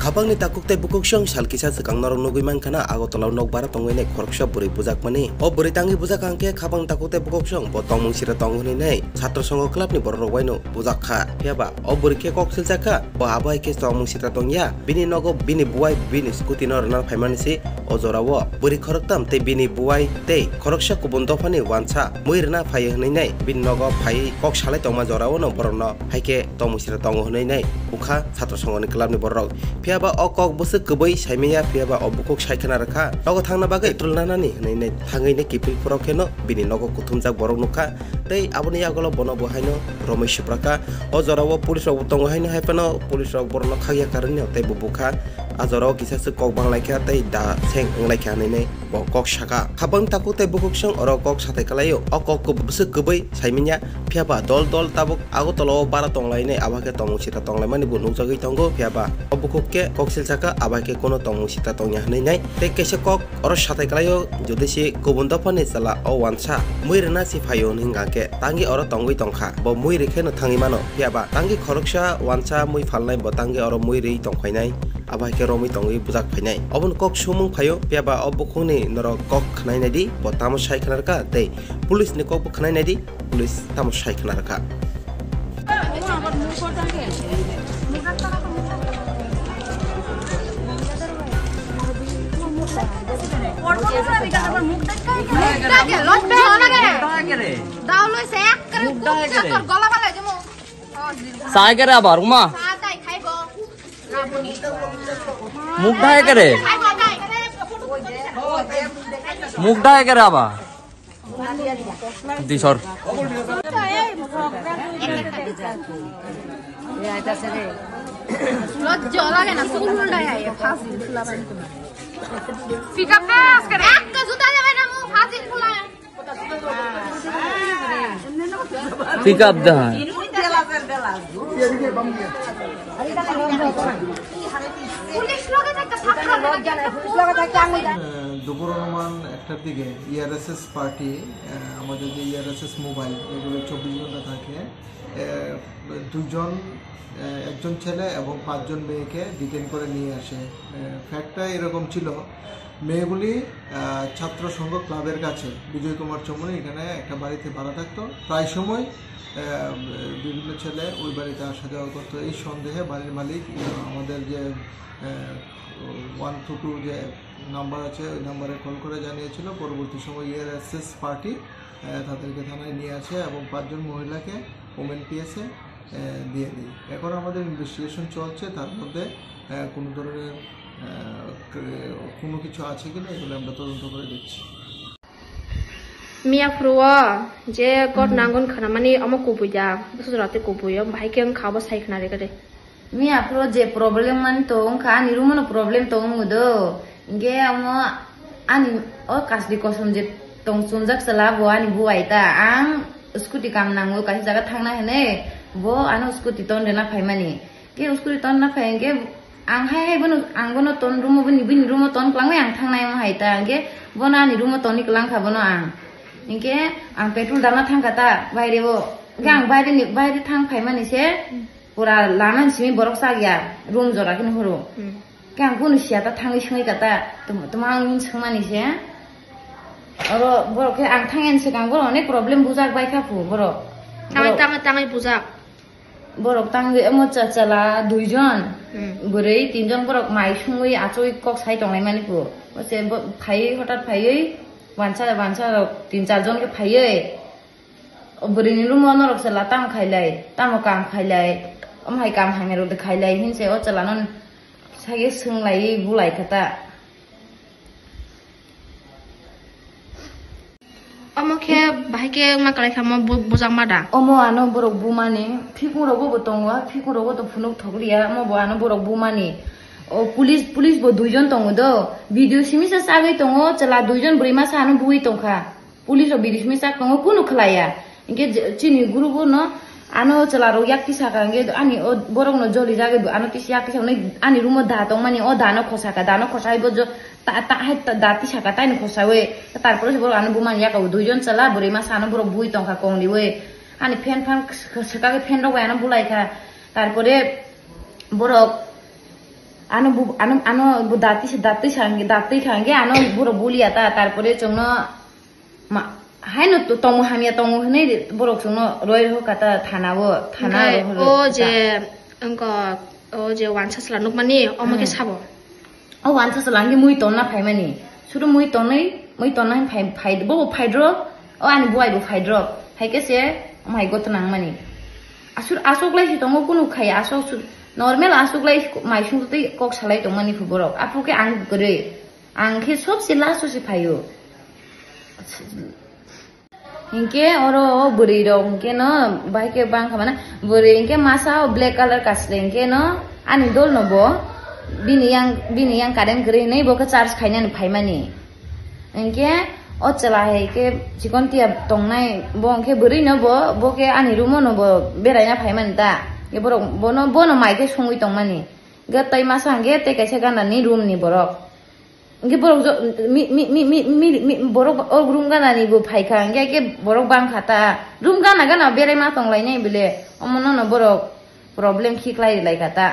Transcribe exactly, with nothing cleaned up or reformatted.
Khapangni takhuk tei bukhuksong sal kisa swkang norok nugwi mankha na Agartala o nokbar tongwi nai khoroksa bwrwi bujakmani. O bwrwi tangwi bujak hwnkhe khapang takhuk tei bukhuksong bo tongmung sira tongo hwnwi nai Chhatro Songho club ni borok rok bai no bujak kha. Phiya ba o bwrwi khe kok siljak kha, bo abo hai khe tongmung sira tongya. Bini nogo bini buwai bini scooty no rwna phaimani se o jora o bwrwi khoroktham tei bini buwai tei khoroksa kubun dophani wansa mui rwna phai hwnwi nai bini nogo phai kok salai tongma jora o no borok no hai khe tongmung sira tongo hwnwi nai bukha Chhatro Songho ni club ni borok. Phiya ba o kok bwswk kwbwi saimanya, phiya ba o bukhuk sai khna rwkha. Nogo thangna bagwi petrol nanani hwnwi nai thangwi nai kiphil phoro khe no bini nogo kuthumjak borok nukha. Tei aboni yagulo bono bo haino romwi supraka. O jora o police rok bo tongo haino hai phano police rok borok no khakya karwi no tei bo bukha. A jora o kisa swk kok bang lai kha tei da seng wng lai kha hwnwi nai bo kok saka. Khapang takhuk tei bukhuksong oro kok sathai kwlaio. O kok kub-, bwswk kwbwi saimanya, phiya ba dol dol tabuk Agartala o bara tong lainai, abo khe tongmung sita tong laimani bo nukjagwi tongo, phiya ba o bukhuk khe kok sil saka, abo khe kono tongmung sita tongya hwnwi nai. Tei kaisa kok oro sathai kwlaio, jodi se kubun dophani chwla o wansa mui rwna se phaio hwnwi hwnkha khe tangwi oro tongwi tongkha. Bo mui rwkheno thangwi mano, phiya ba tangwi khoroksa wansa mui phalnai bo tangwi oro mui rwi tongphainai. Abo hai khe romwi tongwi bujak phainai. Oboni kok sumung phaio, phiya ba o bukhukni norok kok khwnai naidi, bo tamo sai khna rwkha, tei police ni kok bo khwnai naidi, police tamo sai khna rwkha. Sai kere abar uma. Muk dai kere. Muk dai kere aba. Di sor. লজ্জা লাগে না, চুল উল্টায় আয়, ফাজিল ফুলা বাড়ি তোমার। Pick up না আজকে রে। একটা জুতা দেবে না, মুখ ফাজিল ফুলা। Pick up the. পুলিশ লগে থাকতে থাকতে আমি দুপুর অনুমান একটার দিকে ইআরএসএস পার্টি, আহ, আমাদের যে ইআরএসএস মোবাইল, এগুলো চব্বিশ ঘন্টা থাকে। আহ, দুজন, আহ, একজন ছেলে এবং পাঁচজন মেয়েকে ডিটেইন করে নিয়ে আসে। আহ, ফ্যাক্টটা এরকম ছিল, মেয়েগুলি, আহ, ছাত্র সংঘ ক্লাবের কাছে বিজয় কুমার চৌমুহনী এখানে একটা বাড়িতে ভাড়া থাকতো। প্রায় সময়, আহ, বিভিন্ন ছেলে ওই বাড়িতে আসা যাওয়া করতো। এই সন্দেহে বাড়ির মালিক, আহ, আমাদের যে, আহ, ওয়ান টু টু যে নাম্বার আছে, ওই নাম্বারে কল করে জানিয়েছিল। পরবর্তী সময় ইআরএসএস পার্টি, আহ, তাদেরকে থানায় নিয়ে আসে এবং পাঁচজন মহিলাকে ওমেন পিএসে, আহ, দিয়ে দিই। এখন আমাদের ইনভেস্টিগেশন চলছে, তার মধ্যে, আহ, কোনো ধরনের, আহ, ক-, কোনো কিছু আছে কিনা এগুলো আমরা তদন্ত করে দেখছি। Miya phuru o je god Hmm. Nangon khana mani omo kubui da, bwswk jora tei kubui o, bahai khe wng kha bo sai khna rega de. Miya phuru je problem mani tong wng kha, ani room no problem tong wng do. Hingke omo ani o kasri kosom je tong chumjak chwla bo ani buwai ta. Ang scooty kam nango kaisa jaga thangna hinwi bo ano scooty ton rwna phaimani. Ke scooty ton na phai hingke ang hai hai bono, ang bono ton room o bini, bini room o ton kwlangwi ang thangnai omo hai ta. Hingke bono ani room o toni kwlang kha bono ang. Hingke ang petrol dana thang kha ta baire o. Hingke ang baire ni, baire thang phaimani se pura lama ni simi borok chak ya room jora khe nuhuru. Hmm. Ke ang kunu siya ta thangwi swngwi kata, tuma, tuma ang swngmani se. Oro borok khe ang thangya ni swkang borok onek problem bujak bai kha phu borok. Tangwi, borok, tangwi, tangwi bujak. Borok tangwi omo cha-, chala duijon, hmm, bwrwi tinjon borok mai sungwi achugwi kok sai tonglai mani phu. Ose bo phaiwi, hotat phaiwi wansa, wansa rok tin char jon khe phaiwi. O bwrwini room o norok chwla tamo khailai, tamo kam khailai, omo hai kam hamya rok de khailai hinse o chwla no sage swnglaiwi bulai kha ta. Omo khe bahai khe wngma kwlai kha, omo bu-, bujak ma da? Omo ano borok bumani, phikung rogo bo tongo, phikung rogo to phunuk thok liya, omo bo ano borok bumani. O police, police bo duijon tongo do, video simi sa chagwi tongo, chwla duijon bwrwi masa ano bui tongkha. Police rok bidismi chak tongo, kunu khlaiya. Hinkhe je, chini group no ano chwla rok yak tisaka, hinkhe ani o borok no joli jagwi bo ano tisa yak tisa hwnwi ani room o da tongmani, o da no khosaka, da no khosai bo jo ta, ta, hai ta, da tisaka, taino khosawi. Tarpore se borok ano bumani yakao duijon chwla, bwrwi masa ano borok bui tongkha kongriwi. Ani fan fan swkagwi fan rok bai ano bulaikha. Tarpore borok Ano bu-, ano, ano bu dati se, dati sa hwnkhe, dati kha hwnkhe ano borok bulia ta, tarpore chwngno ma, haino to-, tongo hamya tongo hwnwi borok chwngno roi rw kha ta thana o, thana Hwnkhe rw rw o kha ta. Je, wngkha, o je wansa chwla nukmani, omo khe Hmm. sabo. O wansa chwla hwnkhe mui tonna phaimani. Suru mui tonwi, mui tonna phai, phai, bo phaidrop, o ani buai bo phaidrop. Hai khe se, omo hai gotna wngmani. Asur, aswk lai si tongo kunu khaya, aswk su-, normal aswk lai mai sung twi kok salai tongmani phu borok. Aphuru khe ang kwrwi. Ang khe sobse last o se phaio. Hinkhe oro o bwrwi rok hinkhe no bahai khe bang kha mana. Bwrwi hinkhe masa o black colour kasle hinkhe no ani dol no bo bini yang, bini yang current kwrwi hinwi bo khe charge khainani phaimani. Hinkhe o chwla hai khe chikon tiya tongnai bo hinkhe bwrwi no bo, bo khe ani room o no bo beraina phaimani ta. Hinkhe borok bono, bono mai khe songwi tongmani. Hinkhe tei masa hinkhe tei kaisa gana ni room ni borok. Hinkhe borok jo-, mi, mi, borok o room gana ni bo phaikha, hinkhe, hinkhe borok bangkha ta. Room gana gana berai ma tonglainai bile. Omo no no borok problem khiklai laikha ta.